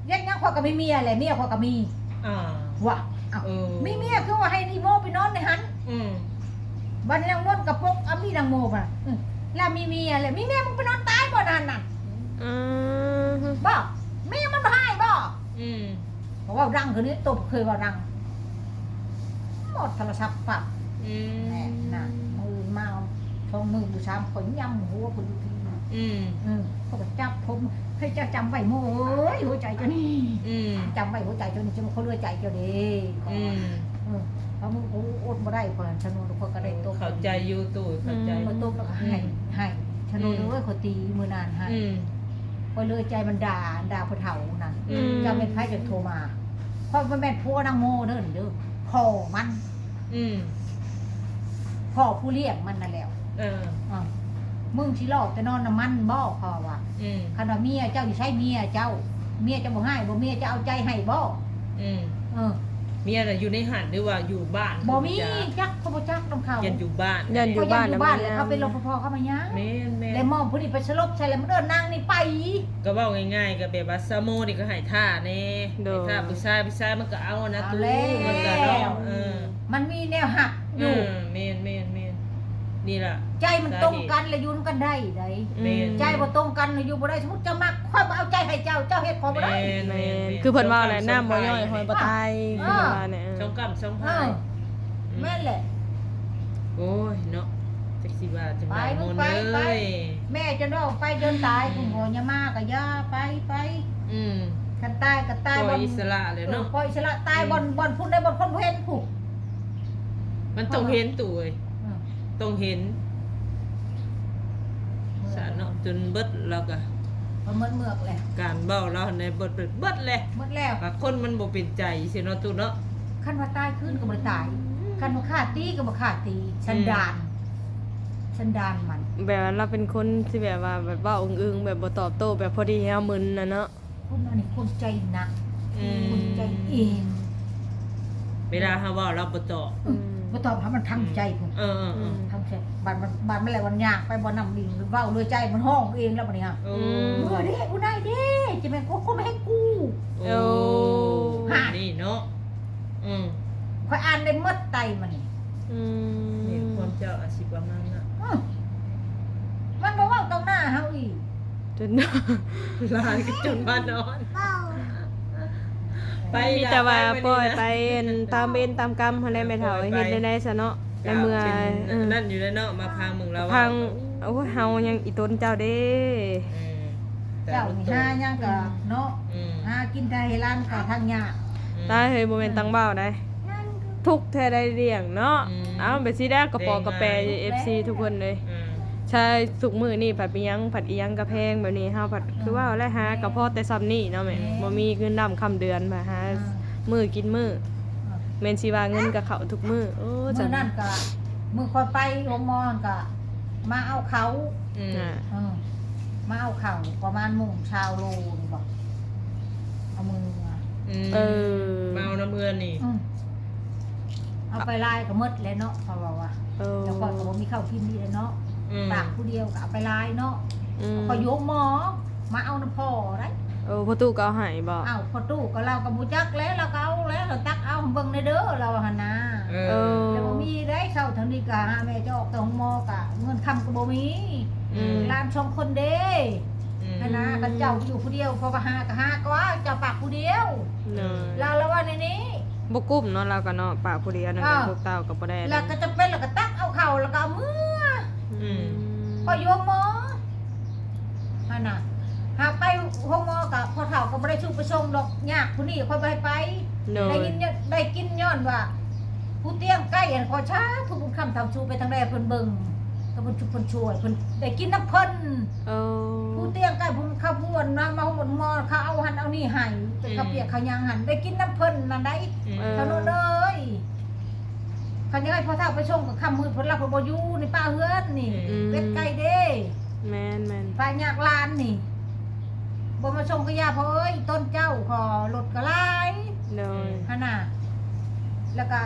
ເຮັດຫຍັງ ຂ້ອຍກໍມີເມຍແຫຼະ ເມຍຂ້ອຍກໍມີ. ອ່າ ວ່າ ເອົ້າ ເອີ ມີເມຍຄືວ່າໃຫ້ອີໂມໄປນອນໃນຫັ້ນ. ອືມ ບັດນາງມນກໍປົກເອົາມີນາງໂມມາ. ອືມ ລະມີເມຍແຫຼະ ມີເມຍ ມຶງໄປນອນຕາຍບໍ່ນັ້ນນະ? ອືມ ບໍ່ ເມຍມັນບໍ່ຮ້າຍບໍ່? ອືມ ກໍເວົ້າດັງຄືນີ້ ໂຕບໍ່ເຄີຍເວົ້າດັງ ໝົດໂທລະສັບປັບ. ອືມ ແນ່ນະ ມື້ມາສອງມື້ສາມ ຂ້ອຍຫຍ້ຳຫົວເພິ່ນຢູ່ທີ່. ອືມ ເອີ ເຂົາກໍຈັບຜົມ ໃຫ້ເຈົ້າຈຳໄວ້ໂມເອີຍ ຫົວໃຈເຈົ້ານີ້. ອືມ ຈຳໄວ້ຫົວໃຈເຈົ້ານີ້ ຈະມາຄົນເຫຼືອໃຈເຈົ້າເດ້. ອືມ ເອີ ເອົາມື ໂອ້ ອົດບໍ່ໄດ້ ຂ້ອຍ ຊະໂນດ ຂ້ອຍກໍໄດ້ຕົບ. ເຂົ້າໃຈຢູ່ຕູ້ ເຂົ້າໃຈ. ອືມ ຂ້ອຍຕົບແລ້ວກໍໄຫ້ ອືມ ໄຫ້ ຊະໂນດ ອືມ ເອີຍ ຂ້ອຍຕີມື້ນັ້ນໃຫ້. ອືມ ຂ້ອຍເຫຼືອໃຈ ມັນດ່າ ດ່າຜູ້ເຖົ້ານັ້ນ. ອືມ ເຈົ້າແມ່ນໃຜຈັ່ງໂທມາ? ຂ້ອຍບໍ່ແມ່ນຜົວນາງໂມເດີ ນີ້ເດີ ພໍ່ມັນ. ອືມ ພໍ່ຜູ້ລ້ຽງມັນນັ້ນແຫຼ້ວ. ເອີ ອ່າ ມຶງຊິຫຼອກແຕ່ນອນນຳມັນບໍ່? ເຂົາວ່າ. ອືມ ຄັນວ່າເມຍເຈົ້າຢູ່ໃສ ເມຍເຈົ້າ ເມຍເຈົ້າບໍ່ຮ້າຍບໍ່? ເມຍເຈົ້າເອົາໃຈໃຫ້ບໍ່? ອືມ ເອີ ເມຍນະຢູ່ໃນຫັ້ນ ຫຼືວ່າຢູ່ບ້ານ? ບໍ່ມີຈັກ ຂ້ອຍບໍ່ຈັກນຳເຂົາ. ຢ້ານຢູ່ບ້ານ ຢ້ານຢູ່ບ້ານ ເຂົາເປັນ ລປພ ເຂົາມາຍາມ. ແມ່ນໆ ແລ້ວໝໍຜູ້ນີ້ໄປສະຫຼົບໃສ່ ແລ້ວມັນເອີ້ນນາງນີ້ໄປ. ກໍເວົ້າງ່າຍໆ ກໍແບບວ່າຊາໂມນີ້ກໍໃຫ້ທ່າແດ່ ໂດຍ ໃຫ້ທ່າຜູ້ຊາຍ ຜູ້ຊາຍມັນກໍເອົານະ ຕູ້ ມັນກໍເນາະ. ເອີ ມັນມີແນວຮັກຢູ່. ເອີ ແມ່ນໆໆ ນີ້ລະ ໃຈມັນຕົງກັນແລ້ວຢູ່ນຳກັນໄດ້ໃດ. ແມ່ນ ໃຈບໍ່ຕົງກັນແລ້ວຢູ່ບໍ່ໄດ້. ສົມມຸດເຈົ້າມັກ ຂ້ອຍບໍ່ເອົາໃຈໃຫ້ເຈົ້າ ເຈົ້າເຮັດຂ້ອຍບໍ່ໄດ້. ແມ່ນໆ ແມ່ນ ຄືເພິ່ນວ່າແຫຼະ ນ້ຳບໍ່ຍ້ອຍຫອຍບໍ່ຕາຍ. ເອີ ຄືເພິ່ນວ່າແຫຼະ ເອີ ສອງກຳສອງພາຍ. ເອີ ອືມ ແມ່ນແຫຼະ. ໂອ້ຍເນາະ ຈັກຊິວ່າຈັ່ງໃດ ໄປລູກ ມົນເອີຍ ໄປ ແມ່ຈົນວ່າໄປຈົນຕາຍ. ອືມ ຜູ້ບໍ່ຢ່າມາກໍຢ່າໄປ ໄປ. ອືມ ຄັນຕາຍກໍຕາຍ ປ່ອຍອິດສະຫຼະແຫຼະເນາະ. ເອີ ປ່ອຍອິດສະຫຼະ ຕາຍ ອືມ ບ່ອນ ບ່ອນພຸ້ນໄດ້ ບ່ອນຄົນບໍ່ເຫັນພຸ້ນ. ມັນຕ້ອງເຫັນຕູ້ເອີຍ. ອືມ ຕ້ອງເຫັນ ສາເນາະ ຈົນເບິດແລ້ວກະ ກໍໝົດເມືອກແຫຼະ ການເວົ້າລາວໃນເບິດ ເບິດແຫຼະ ໝົດແລ້ວ. ບາງຄົນມັນບໍ່ເປັນໃຈຊີ້ເນາະ ຕູ້ເນາະ. ຄັນວ່າຕາຍຄືນກໍບໍ່ໄດ້ຕາຍ ອືມ ຄັນວ່າຂ້າຕີກໍບໍ່ຂ້າຕີ. ອືມ ສັນດານ ສັນດານມັນ ແບບວ່າລາວເປັນຄົນທີ່ແບບວ່າ ແບບເວົ້າອຶ້ງໆ ແບບບໍ່ຕອບໂຕ້ ແບບພໍດີໃຫ້ເຮົາມຶນນະເນາະ. ຄົນອັນນີ້ຄົນໃຈໜັກ ອືມ ຄົນໃຈເອັນ ເວລາເຮົາເວົ້າລາວບໍ່ຕອບ. ອືມ ບໍ່ຕອບ ໃຫ້ມັນຝັງໃຈພຸ້ນ. ເອີໆໆ ອືມ ຝັງໃຈ. ບາດມັນ ບາດມັນແລ້ວມັນຍ່າງໄປບ່ອນນ້ຳລິງ ເວົ້າໂດຍໃຈ ມັນຮ້ອງເອງແລ້ວບັດນີ້. ໂອ້ ເອີ ເດ້ ຜູ້ໃດເດ້ ຈະແມ່ນຄົນ ຄົນໃຫ້ກູ. ໂອ້ ໂອ້ ຫາ ນີ້ເນາະ. ອືມ ຂ້ອຍອ່ານໄດ້ໝົດໄຕມານີ້. ອືມ ນີ້ຄວາມເຈົ້າອາຊີບປະມານນັ້ນ. ອືມ ມັນບໍ່ເວົ້າຕໍ່ໜ້າເຮົາອີກ ຈົນ ຫຼາຍກໍຈົນວ່ານອນ. ໄປ ມີແຕ່ວ່າ ລະ ໄປ ປະຕິບັດ ໄປ ອັນ ຕາມເວນຕາມກຳຫັ້ນແຫຼະ ແມ່ເຖົ້າ. ໄປ ເຮັດແນວໃດຊະເນາະ ໃນເມື່ອ ເປັນ ເອີ ນັ້ນຢູ່ແລ້ວເນາະ ມາຟັງເບິ່ງລາວເວົ້າ. ໂອ້ຍ ເຮົາຍັງອີຕົນເຈົ້າເດ້. ອືມ ເຈົ້ານີ້ຫາຫຍັງກໍເນາະ ອືມ ຫາກິນໄທໃຫ້ຫຼານກໍທາງຍາກ. ອືມ ຕາຍເຮີຍ ບໍ່ແມ່ນ ອືມ ຕັງເວົ້າໄດ໋ ທຸກແທ້ໄດ້ລ້ຽງເນາະ. ອືມ ເອົາ ແບບຊີ້ແຫຼະ ກະປໍກະແປ ແຕ່ງງານ ເອັຟຊີ ທຸກຄົນເລີຍ. ອືມ ໃຊ່ ທຸກມື້ນີ້ພັດມີຫຍັງ ພັດອີຫຍັງກະແພງແບບນີ້ ເຮົາພັດ ອືມ ຄືວ່າແຫຼະ ຫາກະພໍແຕ່ຊ່ຳນີ້ເນາະແມ່. ແມ່ນ ບໍ່ມີເງິນດຳຄຳເດືອນ ມາຫາ ອືມ ມື້ກິນມື້. ອືມ ແມ່ນຊິວ່າເງິນກະເຂົ້າທຸກມື້. ໂອ້ ມື້ນັ້ນກະ ມື້ຂ້ອຍໄປໂຮງໝໍຫັ້ນກະ ມາເອົາເຂົ້າ. ອືມ ອ່າ ເອີ ມາເອົາເຂົ້າປະມານໂມງຊາວໂລນີ້ບໍ ເອົາມືເມືອ. ອືມ ເອີ ມາເອົານຳເຮືອນນີ້. ອືມ ເອົາໄປຫຼາຍກໍໝົດແຫຼະເນາະ ເຂົາເວົ້າວ່າ. ເອີ ແລ້ວຂ້ອຍກໍບໍ່ມີເຂົ້າກິນອີກແລ້ວເນາະ. ອືມ ປາກຜູ້ດຽວກໍເອົາໄປຫຼາຍເນາະ. ອືມ ຂ້ອຍຢູ່ໂຮງໝໍ ມາເອົານຳພໍ່ໄດ໋. ເອີ ພໍ່ຕູ້ກໍເອົາໃຫ້ບໍ? ເອົາ ພໍ່ຕູ້ກໍລາວກໍບໍ່ຈັກແຫຼະ ລາວກໍເອົາແຫຼະ ລາວຕັກເອົາ ເບິ່ງແດ່ເດີ ລາວວ່າຫັ້ນນາ. ເອີ ແລ້ວບໍ່ມີໄດ໋ ເຊົ້າເທົ່ານີ້ກໍຫາແມ່ຈະອອກແຕ່ໂຮງໝໍ ກໍເງິນຄຳກໍບໍ່ມີ. ອືມ ຫຼານສອງຄົນເດ້. ອືມ ຫັ້ນນາ ຄັນເຈົ້າຢູ່ຜູ້ດຽວ ເພາະວ່າຫາກໍຫາກວ່າ ເຈົ້າປາກຜູ້ດຽວ. ໂດຍ ລາວລະວ່າແນວນີ້ ບໍ່ກຸ້ມເນາະ ລາວກໍເນາະ ປາກຜູ້ດຽວນັ້ນ ເອີ ລູກເຕົ້າກໍບໍ່ໄດ້ ແລ້ວກໍຈຳເປັນ ແລ້ວກໍຕັກເອົາເຂົ້າ ແລ້ວກໍເອົາເມືອ. ອືມ ອືມ ກໍຢູ່ໂຮງໝໍ ຫັ້ນນະ ຫາໄປໂຮງໝໍກໍພໍ່ເຖົ້າກໍບໍ່ໄດ້ຊຸໄປສົ່ງດອກ ຍາກຜູ້ນີ້ຂ້ອຍບໍ່ໃຫ້ໄປ. ໂດຍ ໄດ້ຍິນ ໄດ້ກິນຍ້ອນວ່າ ຜູ້ຕຽງໄກ້ ອັນ ຂໍສາທຸບຸນຄຳເຖົ້າຊູໄປທາງໃດເພິ່ນເບິ່ງ ກໍເພິ່ນຊຸເພິ່ນຊ່ວຍ ເພິ່ນໄດ້ກິນນຳເພິ່ນ. ເອີ ຜູ້ຕຽງໄກ້ ຜູ້ເຂົາຜູ້ອັນນຳມາໂຮງໝໍ ເຂົາເອົາຫັ້ນເອົານີ້ໃຫ້ ເປັນ ອືມ ເຂົ້າປຽກເຂົ້າຫຍັງຫັ້ນ ໄດ້ກິນນຳເພິ່ນນັ້ນໃດ໋. ອືມ ເອີ ເຂົາໂນດເອີຍ ຄັນຢາກໃຫ້ພໍ່ເຖົ້າໄປສົ່ງກໍຄ່ຳມືດ ເພິ່ນລະເພິ່ນບໍ່ຢູ່ ນີ້ປ້າເຮືອນນີ້. ອືມ ເປັດໄກ່ເດ້ ແມ່ນໆ ປ້າຍາກຫຼານນີ້ ບໍ່ມາສົ່ງກໍຢ່າ ພໍ່ເອີຍ ຕົ້ນເຈົ້າ ຂໍລົດກໍຫຼາຍ. ໂດຍ ຫັ້ນນະ ແລ້ວກໍ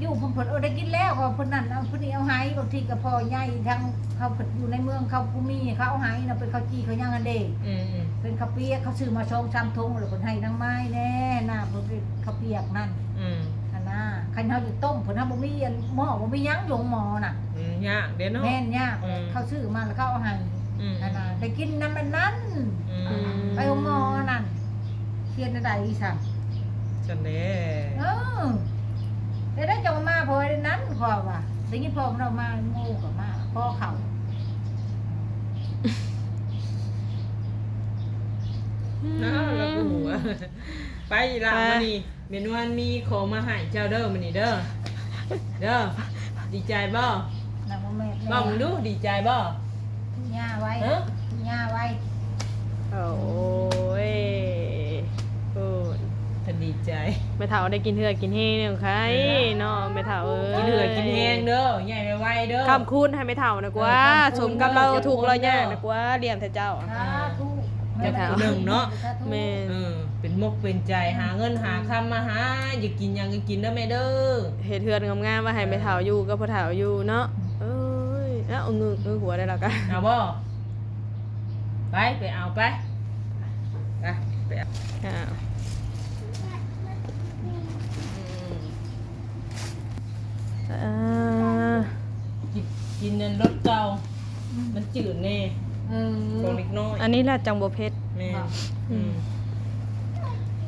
ຢູ່ເພິ່ນ ເພິ່ນ ເອີ ໄດ້ກິນແລ້ວ ເພາະເພິ່ນນັ້ນເອົາ ເພິ່ນນີ້ເອົາໃຫ້ ບາງທີກໍພໍ່ໃຫຍ່ທາງເຂົາ ເພິ່ນຢູ່ໃນເມືອງ ເຂົາບໍ່ມີ ເຂົາເອົາໃຫ້ນະ ເປັນເຂົ້າຈີ່ເຂົ້າຫຍັງຫັ້ນເດ້ ອືມໆ ເປັນເຂົ້າປຽກ ເຂົາຊື້ມາສອງສາມຖົງ ແລ້ວເພິ່ນໃຫ້ນາງໄມ້ແດ່ນະ ເພິ່ນເປັນເຂົ້າປຽກນັ້ນ ອືມ ຫັ້ນນະ ຄັນເຮົາຢາກຕົ້ມ ເພິ່ນ ເຮົາບໍ່ມີອັນໝໍ້ ບໍ່ມີຫຍັງ ໂຮງໝໍນະ ອືມ ຍາກເດ້ເນາະ ແມ່ນຍາກ ອືມ ເຂົາຊື້ມາແລ້ວເຂົາເອົາໃຫ້ ອືມ ຫັ້ນນະ ໄດ້ກິນນຳອັນນັ້ນ ອືມ ໄປໂຮງໝໍນັ້ນ ຄຽດແນວໃດອີ່ສັງ ຊັ້ນແຫຼະ ເອີ ແຕ່ໄດ້ເຈົ້າມາພໍໄດ້ນັ້ນ ຂ້ອຍວ່າ ໄດ້ຍິນພໍ່ເພິ່ນເວົ້າມາ ໂມກໍມາຂໍເຂົ້າ ອ້າວ ລາວກໍຫົວ ໄປອີ່ຫຼ້າ ໄປ ມື້ນີ້ແມ່ນວນມີຂອງມາໃຫ້ເຈົ້າເດີ ມື້ນີ້ເດີ ເດີ ດີໃຈບໍ່? ນາງບໍ່ແມ່ນ ເວົ້າເບິ່ງດູ ດີໃຈບໍ່? ຍ່າໄວ້ ເອີ ຍ່າໄວ້ ໂອ້ຍ ໂອ້ຍ ເພິ່ນດີໃຈ ແມ່ເຖົ້າໄດ້ກິນເຫື່ອກິນແຮງແນວໄຄ ເອີ ເນາະ ແມ່ເຖົ້າເອີຍ ກິນເຫື່ອກິນແຮງເດີ ໃຫຍ່ໄວໆເດີ ຄ້ຳຄູນໃຫ້ແມ່ເຖົ້ານະກວ່າ ເອີ ຄ້ຳຄູນ ສົມກັບລາວທຸກລາວຍາກນະກວ່າ ລ້ຽງແຕ່ເຈົ້າ ສາທຸ ແມ່ເຖົ້າໜຶ່ງເນາະ ແມ່ເຖົ້າໜຶ່ງ ແມ່ນ ເອີ ເປັນມົກເປັນໃຈ ຫາເງິນຫາຄຳມາໃຫ້ ຢາກກິນຫຍັງກໍກິນເດີແມ່ເດີ ເຮັດເຮືອນງາມໆ ໄວ້ໃຫ້ແມ່ເຖົ້າຢູ່ກັບພໍ່ເຖົ້າຢູ່ເນາະ ເອີຍ ເອົາງຶກ ງຶກຫົວໄດ້ແລ້ວກະ ເອົາບໍ່? ໄປ ໄປເອົາໄປ ໄປ ໄປເອົາ ອ້າວ ເອີ ກິນ ກິນອັນລົດເກົ່າ ອືມ ມັນຈືດແນ່ ເອີ ຂອງເດັກນ້ອຍ ອັນນີ້ລະຈັ່ງບໍ່ເຜັດ ແມ່ນ ອືມ ອືມ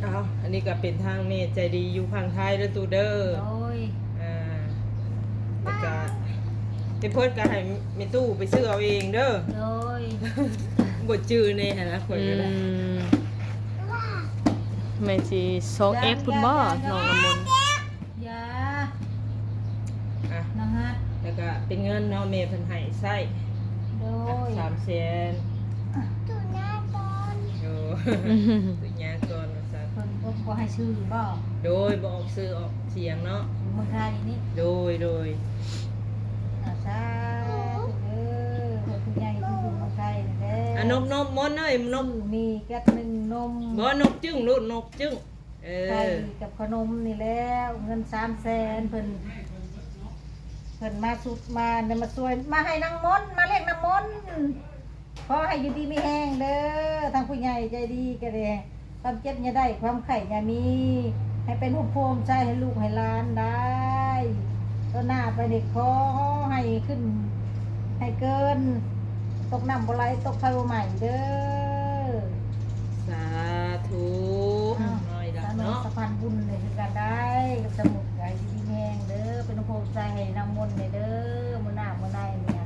ເອົາ ອັນນີ້ກໍເປັນທາງແມ່ໃຈດີຢູ່ຝັ່ງໄທເດີຕູ້ເດີ ໂດຍ ອ່າ ແລ້ວກໍ ເປັນເພິ່ນກໍໃຫ້ແມ່ຕູ້ໄປຊື້ເອົາເອງເດີ ໂດຍ ບໍ່ຈື່ແນ່ຫັ້ນນະ ຂ້ອຍກໍໄດ້ ອືມ ແມ່ນຊິຊອກແອັບພຸ້ນບໍ່ ນ້ອງນ້ຳມົນ? ຢາ ອ່ະ ນາງຮັກ ແລ້ວກະເປັນເງິນເນາະ ແມ່ເພິ່ນໃຫ້ໃຊ້ ໂດຍ ອ່ະ ສາມແສນ ຕຸຍາກ່ອນ ໂອ້ ຕຸຍາກ່ອນວ່າຊັ້ນ ເພິ່ນບໍ່ ບໍ່ໃຫ້ຊື່ບໍ່? ໂດຍ ບໍ່ອອກຊື່ອອກສຽງເນາະ ຢູ່ເມືອງໄທນີ້ ໂດຍ ໂດຍ ອ່າ ສາທຸເດີ ເພິ່ນຜູ້ໃຫຍ່ເພິ່ນຢູ່ເມືອງໄທນີ້ແຫຼະ ອ່ະ ນົບ ນົບ ມົນເອີຍ ນົບ ມີແກັດໜຶ່ງນົມ ບໍ່ ນົບຈຶ້ງລູກ ນົບຈຶ້ງ ເອີ ໄຂ່ກັບຂະໜົມນີ້ແຫຼະ ເງິນສາມແສນ ເພິ່ນ ເພິ່ນມາສຸດມາ ມາຊ່ວຍ ມາໃຫ້ນາງມົນ ມາລ້ຽງນາງມົນ ຂໍໃຫ້ຢູ່ດີມີແຮງເດີ ທາງຜູ້ໃຫຍ່ໃຈດີກໍໄດ້ ຄວາມເຈັບຢ່າໄດ້ ຄວາມໄຂ້ຢ່າມີ ໃຫ້ເປັນຮົ່ມໂພຮົ່ມໄຊໃຫ້ລູກໃຫ້ຫຼານໄດ້ ຕໍ່ໜ້າໄປນີ້ຂໍໃຫ້ຂຶ້ນ ໃຫ້ເກີນ ຕົກນ້ຳບໍ່ໄຫຼ ຕົກໄຟບໍ່ໄໝ້ເດີ ສາທຸ ອ້າວ ນ້ອຍລະເນາະ ສະພານບຸນເດ້ຄືກັນໄດ້ ກັບສະໝຸດ ໃຫ້ຢູ່ດີມີແຮງເດີ ເປັນຮົ່ມໂພຮົ່ມໄຊໃຫ້ນາງມົນແດ່ເດີ ມື້ໜ້າມື້ໃນນີ້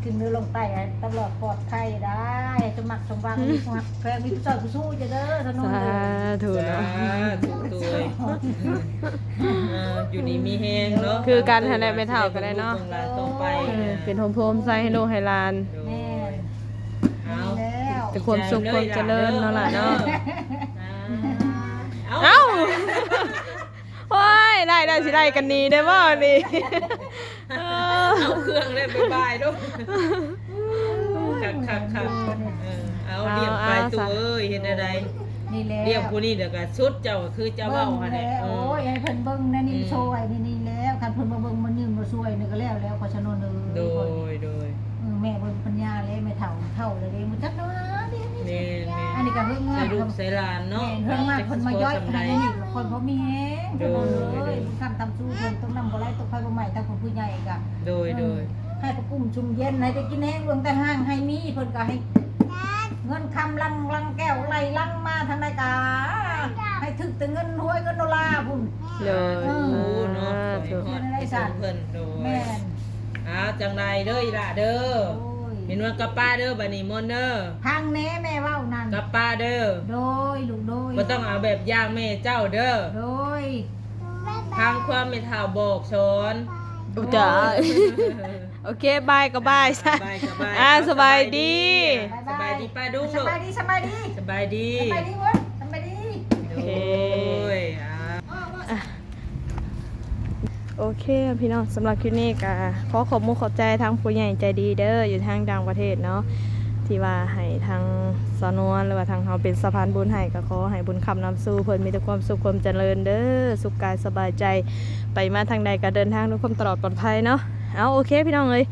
ຂຶ້ນເໜືອລົງໃຕ້ໃຫ້ຕະຫຼອດປອດໄພໄດ້ ໃຫ້ສົມໝັກສົມຫວັງ ມີຜູ້ຮັກແພງ ມີຜູ້ຊ່ອຍຜູ້ຊູ້ເດີ ສະໜູນເດີ ສາທຸເນາະ ສາທຸ ເອີ ຢູ່ດີມີແຮງເນາະ ຄືກັນຫັ້ນແຫຼະ ແມ່ເຖົ້າກໍໄດ້ເນາະ ເປັນຮົ່ມໂພຮົ່ມໄຊໃຫ້ລູກໃຫ້ຫຼານ ໂດຍ ແມ່ນ ເອົາ ແລ້ວ ແຕ່ຄວາມສຸກຄວາມຈະເລີນເນາະຫຼານເນາະ ເອົາ ໂອ້ຍ ໄດ້ ໄດ້ ຊິໄລ່ກັນໜີໄດ້ບໍ່ນີ້ ເອີ ເອົາເຄື່ອງເລີຍ ບາຍບາຍເດີ້ ຄັກໆໆ ເອີ ເອົາ ເອົາ ລ້ຽງໄປ ເອົາ ຕູ້ເອີຍ ເຮັດແນວໃດ ນີ້ແຫຼະ ລ້ຽງຜູ້ນີ້ ແລ້ວກໍສຸດ ເຈົ້າກໍຄືເຈົ້າເວົ້າຫັ້ນແຫຼະ ເບິ່ງແຫຼະ ເອີ ໂອ້ຍ ໃຫ້ເພິ່ນເບິ່ງແນວນີ້ ອືມ ຊ່ວຍນີ້ ນີ້ແລ້ວ ຄັນເພິ່ນມາເບິ່ງມາຍື່ນມາຊ່ວຍນີ້ກໍແລ້ວແລ້ວ ຂໍສະໜູນເດີ ໂດຍ ໂດຍ ເອີ ແມ່ເພິ່ນປັນຍາແລ້ວ ແມ່ເຖົ້າ ເຖົ້າແລ້ວເດ້ ບໍ່ຈັກເນາະ ອັນນີ້ ແມ່ນໆ ອັນນີ້ກໍເຮືອນງານ ໃສ່ລູກໃສ່ຫຼານເນາະ ແມ່ນ ເຮືອນງານເພິ່ນມາຢອຍໃຫ້ນີ້ ຂ້ອຍບໍ່ມີແຮງ ໂດຍ ໂດຍ ບຸນຄຳທຳຊູເພິ່ນ ຕົກນ້ຳບໍ່ໄຫຼ ຕົກໄຟບໍ່ໄໝ້ ທາງຜູ້ໃຫຍ່ກໍ ໂດຍ ເອີ ໂດຍ ໃຫ້ປະກຸ້ມຊຸ່ມເຢັນ ໃຫ້ໄດ້ກິນແຮງ ເບິ່ງແຕ່ຮ່າງໃຫ້ມີ ເພິ່ນກໍໃຫ້ເງິນຄຳຫຼັ່ງ ຫຼັ່ງແກ້ວໄຫຼຫຼັ່ງມາທາງໃດກໍ ໃຫ້ຖືກແຕ່ເງິນຫວຍເງິນໂດລາພຸ້ນ ໂດຍ ເອີ ໂອ້ ເນາະ ຂໍໃຫ້ຮອດໄປເຖິງເພິ່ນ ໂດຍ ແມ່ນ ອ້າວ ຈັ່ງໃດເດີອີ່ຫຼ້າເດີ ໂອ້ຍ ແມ່ນວນກັບປ້າເດີ ບາດນີ້ມົນເດີ ຟັງແດ່ແມ່ເວົ້ານັ້ນ ກັບປ້າເດີ ໂດຍ ລູກ ໂດຍ ບໍ່ຕ້ອງເອົາແບບຢ່າງແມ່ເຈົ້າເດີ ໂດຍ ຟັງຄວາມແມ່ເຖົ້າບອກສອນ ໂອ້ ຈ້າ ໂອເຄ ບາຍກໍບາຍຊະ ບາຍກໍບາຍ ອ່າ ສະບາຍດີ ສະບາຍດີ ສະບາຍດີປ້າດຸງ ສະບາຍດີ ສະບາຍດີ ສະບາຍດີ ສະບາຍດີ ສະບາຍດີ ໂອ້ຍ ອ່າ ອ່ະ ໂອເຄພີ່ນ້ອງ ສຳລັບຄລິບນີ້ກໍຂໍຂອບມຸກຂອບໃຈທາງຜູ້ໃຫຍ່ໃຈດີເດີ ຢູ່ທາງຕ່າງປະເທດເນາະ ທີ່ວ່າໃຫ້ທາງສາວນວນ ຫຼືວ່າທາງເຮົາເປັນສະພານບຸນໃຫ້ ກໍຂໍໃຫ້ບຸນຄ້ຳນຳສູ່ເພິ່ນມີແຕ່ຄວາມສຸກຄວາມຈະເລີນເດີ້ ສຸກກາຍສະບາຍໃຈ ໄປມາທາງໃດກໍເດີນທາງດ້ວຍຄວາມຕະຫຼອດປອດໄພເນາະ. ເອົາ ໂອເຄພີ່ນ້ອງເອີຍ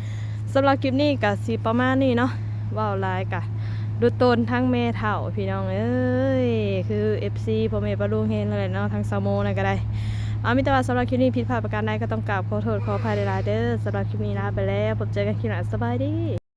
ສຳລັບຄລິບນີ້ກໍຊິປະມານນີ້ເນາະ ເວົ້າຫຼາຍກໍດຸຕົນທັງແມ່ເຖົ້າພີ່ນ້ອງເອີຍ ຄືເອັຟຊີພໍ່ແມ່ປ້າລຸງເຫັນແລ້ວແຫຼະເນາະ ທາງສາວໂມນັ້ນກໍໄດ້. ເອົາ ມີແຕ່ວ່າສຳລັບຄລິບນີ້ຜິດພາດປະການໃດກໍຕ້ອງກາບຂໍໂທດຂໍອະໄພຫຼາຍໆເດີ້. ສຳລັບຄລິບນີ້ລາໄປແລ້ວ ພົບເຈີກັນຄລິບໜ້າ ສະບາຍດີ.